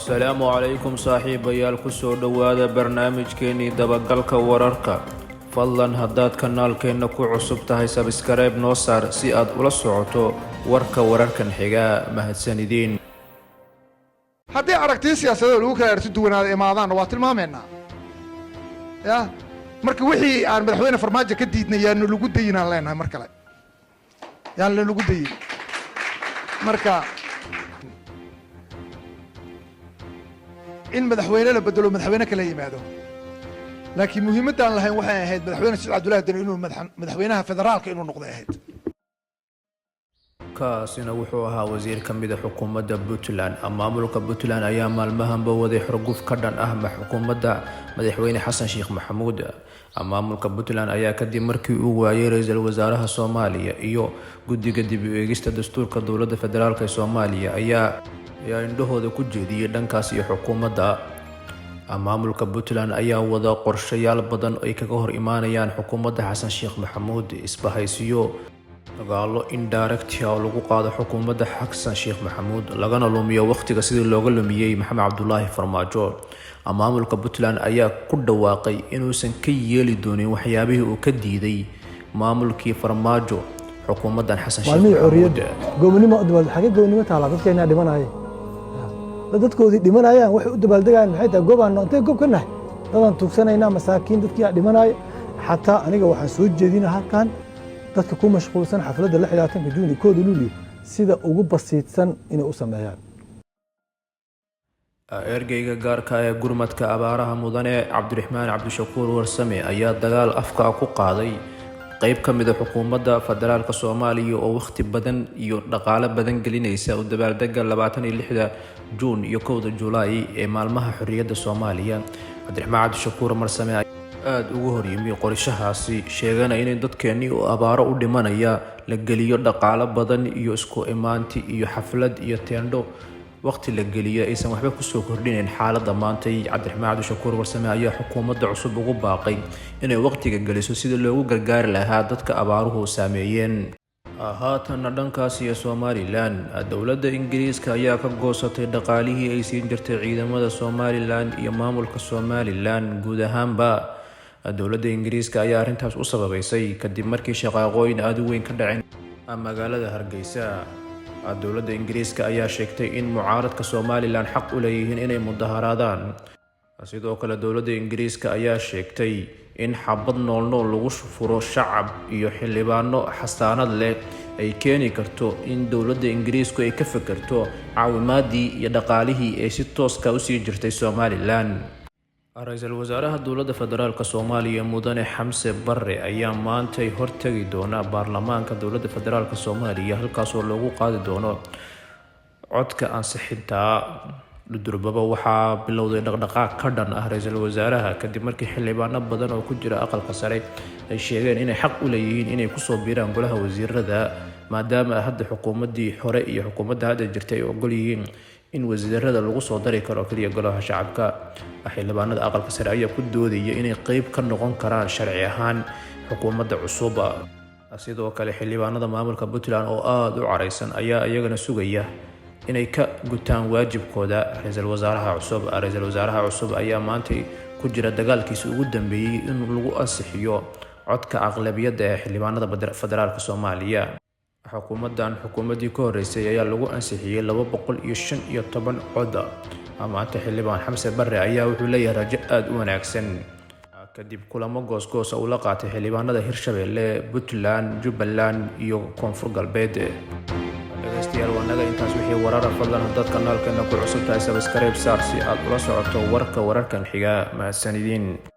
Asalaamu calaykum saaxiibayaal, kusoo dhowaada barnaamijkeenii dabagalka wararka. Fadlan haddaad kanaalkeenna ku cusub tahay, subscribe noo saar si aad ula socoto warka wararkan xiga. Mahadsanidin. Haddii aragtiyo siyaasadeed lagu kala aragti duwanaada imaadaanna, waa tilmaamaynaa. Ya marka wixii aan Madaxweyne Farmaajo ka diidnay yaanu lagu dayin aan leenahay, mar kale yaan lanagu dayin. Marka in madaxweyne la bedelo, madaxweyne kala yimaado, laakiin muhiimaddaan lahayn waxay ahayd Madaxweyne Saciid Cabdullahi Deni inuu madaxweynaha federaalka inuu noqday ahayd. Kaasina wuxuu ahaa wasiir ka mid a xukuumadda Puntland. Maamulka Puntland ayaa maalmahanba waday xurguf ka dhan ah xukuumadda Madaxweyne Xasan Sheekh Maxamuud. Maamulka Puntland ayaa kadib markii uu waayay ra-iisul wasaaraha Soomaaliya iyo guddiga dib u eegista dastuurka dowladda federaalk ee Soomaaliya ayaa indhahooda ku jeediyey dhankaas iyo xukuumadda. Maamulka Puntland ayaa wada qorshayaal badan ay kaga hor imaanayaan xukuumadda Xasan Sheekh Maxamuud, isbahaysiyo, dagaalo indirect oo lagu qaado xukuumadda Xasan Sheekh Maxamuud, lagana lumiyo waqtiga sidii looga lumiyey Maxamed Cabdulaahi Farmaajo. Maamulka Puntland ayaa ku dhawaaqay inuusan ka yeeli doonin waxyaabihii uu ka diiday maamulkii Farmaajo xukuumaddan Xasan Sheekh maalmihii Maxamuud. Xorriyadda goobnimo u dabaal, xagee goobnimo taalaa? Dadkeenaa dhimanaya, dad dadkoodii dhimanayaan waxay u dabaaldegayaan maxay tahay? Goobaan intee goob ka nahay? Dadaan tuugsanaynaa, masaakiin, dadkii aa dhimanaya. Xataa aniga waxaan soo jeedina halkan dadka ku mashquulsan xafladda 26-ka Juun iyo 1-da Luulyo sida ugu basiidsan inay u sameeyaan. Ergeyga gaarka ee gurmadka abaaraha, Mudane Cabdiraxmaan Cabdishakuur Warsame, ayaa dagaal afka ku qaaday qeyb ka mid a xukuumadda federaalka Soomaaliya oo waqti badan iyo dhaqaale badan gelinaysa u dabaaldega 26-da Juun iyo 1-da Julaay ee maalmaha xorriyadda Soomaaliya. Cabdiraxmaan Cabdishakuur Warsame aada ugu horyimi qorshahaasi, sheegana inay dadkeennii oo abaaro u dhimanaya la geliyo dhaqaalo badan iyo isku imaanti iyo xaflad iyo teendho waqti la geliyo aysan waxba kusoo kordhinayn xaaladda maantay. Cabdiraxmaan Cabdishakuur Warsame ayaa xukuumadda cusub ugu baaqay inay waqtiga geliso sidii loogu gargaari lahaa dadka abaaruhu saameeyeen. Haatanna dhankaas iyo Somaliland, dowladda Ingiriiska ayaa ka goosatay dhaqaalihii ay siin jirtay ciidamada Somaliland iyo maamulka Somaliland guud ahaanba. Dowladda Ingiriiska ayaa arrintaas u sababeysay kadib markii shaqaaqooyin aada u weyn ka dhaceen magaalada Hargeysa. Dowladda Ingiriiska ayaa sheegtay in mucaaradka Somaliland xaq u leeyihiin inay mudaharaadaan. Sidoo kale dowladda Ingiriiska ayaa sheegtay in xabad noolnool lagu furo shacab iyo xildhibaano xasaanad leh ay keeni karto in dowladda Ingiriisku ay ka fekerto caawimaadii iyo dhaqaalihii ay si tooska usii jirtay Somaliland. Ra-iisul wasaaraha dowladda federaalk Soomaaliya, Mudane Xamse Barre, ayaa maantay hortagi doona baarlamaanka dowladda federaalk Soomaaliya, halkaasoo loogu qaadi doono codka ansixinta. Durbaba waxaa bilowday dhaqdhaqaaq ka dhan ah ra-iisul wasaaraha kadib markii xildhibaano badan oo ku jira aqalka sare ay sheegeen inay xaq u leeyihiin inay kusoo biiraan golaha wasiirada, maadaama hadda xukuumaddii hore iyo xukuumadda hadda jirtay ay ogol yihiin in wasiirada lagu soo dari karo keliya golaha shacabka. Xildhibaanada aqalka sare ayaa ku doodaya inay qeyb ka noqon karaan sharci ahaan xukuumadda cusub. Sidoo kale xildhibaanada maamulka Puntland oo aada u careysan ayaa iyagana sugaya inay ka gutaan waajibkooda ra-iisul wasaaraha cusub. Ra-iisul wasaaraha cusub ayaa maantay ku jira dagaalkiisa ugu dambeeyey in lagu ansixiyo codka aqlabiyadda ee xildhibaanada federaalka Soomaaliya. Xukuumaddan xukuumaddii ka horreysay ayaa lagu ansixiyey 215 cod. Maanta xildhibaan Xamse Barre ayaa wuxuu leeyahay rajo aada u wanaagsan kadib kulamo goosgoosa uu la qaatay xildhibaanada Hirshabelle, Puntland, Jubbaland iyo Koonfur Galbeed. Dhegeystayaal, waa naga intaas wixii warara. Fadlan haddaad kanaalkeena ku cusub tahay, subscribe saar si aad ula socoto warka wararkan xiga. Mahadsanidin.